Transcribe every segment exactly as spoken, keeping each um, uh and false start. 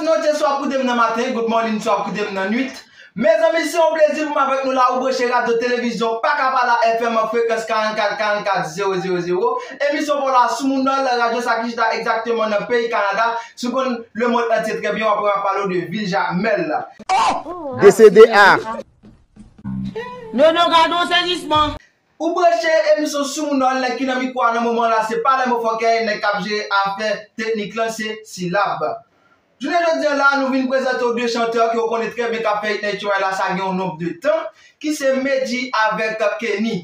Matin, swa w ap koute m nan maten, good morning, swa w ap koute m nan nwit. Mezanmi, se yon plezi pou m avèk nou la, ou branche radyo televizyon Pakapala F M frekans karannkat, karannkat, zewo zewo zewo. Emisyon pa w la sou Mounòl, radyo sa ki chita egzakteman nan peyi Kanada. Si w konn lemonn antye trè byen, w ap wè m ap pale w de vil Jamèl la. Desede a. Nono, gade yon sezisman. Ou branche emisyon sou Mounòl, nèg ki nan mikwo a nan moman la, se Palermo Fòkè, nèg k ap jere afè teknik lan, se Silab. Jounen jodi a la, nou vin prezante w de chantè ke w konnen trè byen k ap fè hit nan H Y la, sa gen yon nonb de tan, ki se Medjy avèk Kenny.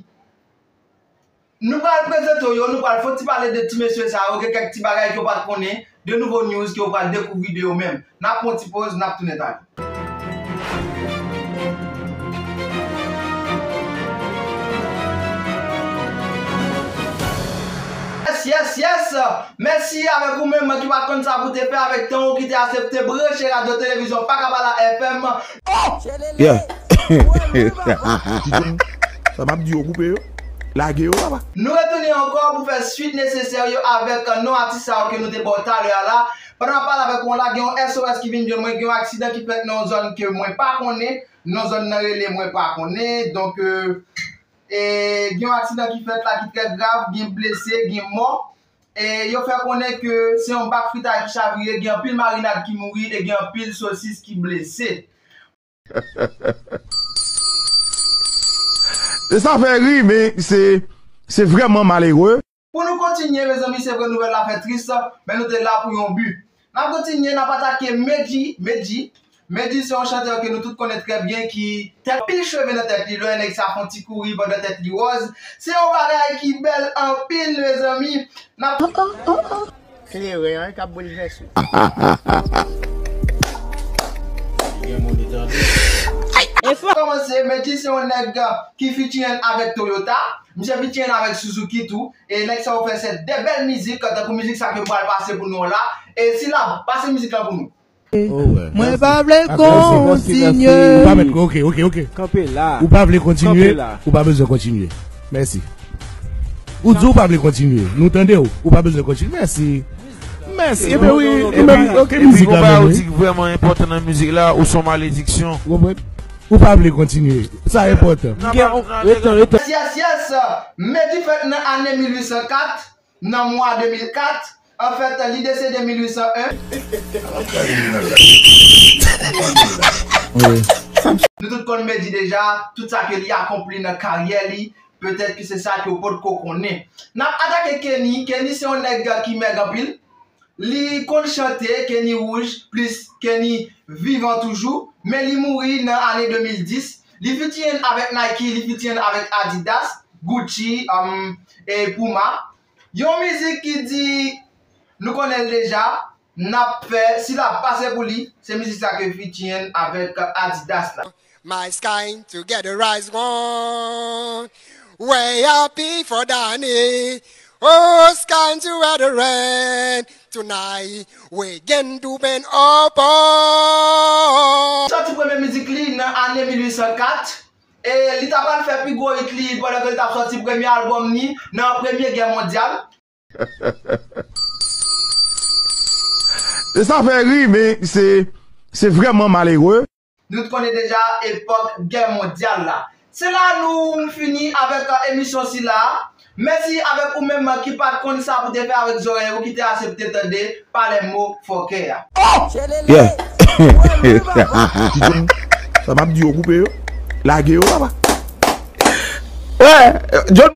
Nou pral prezante w yo, nou pral fè yon ti pale de ti mesye sa yo, gen kèk ti bagay ke w pa t konnen, de nouvo news ke w pral dekouvri de yo menm. N ap pran yon ti poz, n ap tounen talè. Yes, yes, yes. Mèsi avèk ou menm ki pa t konn sa pou te fè avèk tan ou ki te aksepte branche radyo televizyon Pakapala F M. Yeah. Sa m ap di yo koupe yo. Lage yo, papa. Nou retounen ankò pou fè swit nesesè yo avèk non atis sa yo ke nou te ba w talè a la. Pandan m ap pale avèk ou la, gen yon S O S ki vin jwenn mwen, gen yon aksidan ki fèt nan yon zòn ke mwen pa konnen, nan zòn nan rele mwen pa konnen. Donk, euh, e, gen yon aksidan ki fèt la ki trè grav, gen blese, gen mò. E yo fè konnen ke se yon bak fritay ki chavire, gen anpil marinad ki mouri e gen anpil sosis ki blese. E sa fè ri, men se, se vrèman malere. Pou nou kontinye, mezanmi, se vre nouvèl la fè tris, men nou te la pou yon bi. N ap kontinye, n ap atake Medjy, Medjy. Medjy se yon chantè ke nou tout konnen trè byen, ki tèt anpil cheve nan tèt li, lè nèg sa fè yon ti kouri pandan tèt li wòz. Se yon bagay ki bèl anpil, mezanmi. N ap Kleren an k ap boulvèse. Enfo. Kòmanse, Medjy se yon nèg ki featuring avèk Toyota. Misye featuring avèk Suzuki tou. E nèg sa yo fè sèt de bèl mizik, tankou mizik sa ke m pral pase pou nou la. E Silab, pase mizik la pou nou. Mwen pa vle kontinye. Ou pa mèt, ok, ok, ok. Kanpe la. Ou pa vle kontinye, ou pa bezwen kontinye. Mèsi. Ou di ou pa vle kontinye. Nou tande w. Ou pa bezwen kontinye. Mèsi. Mèsi. Ebyen wi. Ebyen, ok, mizik la menm, wi. Ou di vrèman enpòtan nan mizik la, ou son malediksyon. Ou konprann? Ou pa vle kontinye. Sa enpòtan. Yes, yes, yes. Medjy fèt nan ane mil uit san kat. Nan mwa de mil kat, anfèt, li desede mil uit san en. Nou tout konn Medjy deja, tout sa ke li akonpli nan karyè li, petèt ke se sa ke w potko konnen. N ap atake Kenny. Kenny se yon nèg ki mèg anpil. Li konn chante, Kenny Rouge, plis Kenny vivan toujou, men li mouri nan ane de mil dis. Li featuring avèk Nike, li featuring avèk Adidas, Gucci, um, e Puma. Yon mizik ki di, nou konnen l deja, n ap fè, Silab pase pou li, se mizik sa ke featuring avèk Adidas la. My skin together rise one. We happy for Danny. Oh, skin together rain. Tonight, we can do bend up. Sòti premye mizik li nan ane mil uit san kat. E li ta pral fè pi gwo hit li pandan ke li t ap sòti premye albòm li nan premye gè mondyal. E sa fè ri, men se, se vrèman malere. Nou t konnen deja epòk gè mondyal la. Se la nou fini avèk, euh, emisyon sila. Mèsi avèk ou menm ki pa t konn sa pou te fè avèk zòrèy ou ki te aksepte tande Palermo Fòkè a. Yeah. Sa m ap di yo koupe yo. Lage yo, papa. Wè, John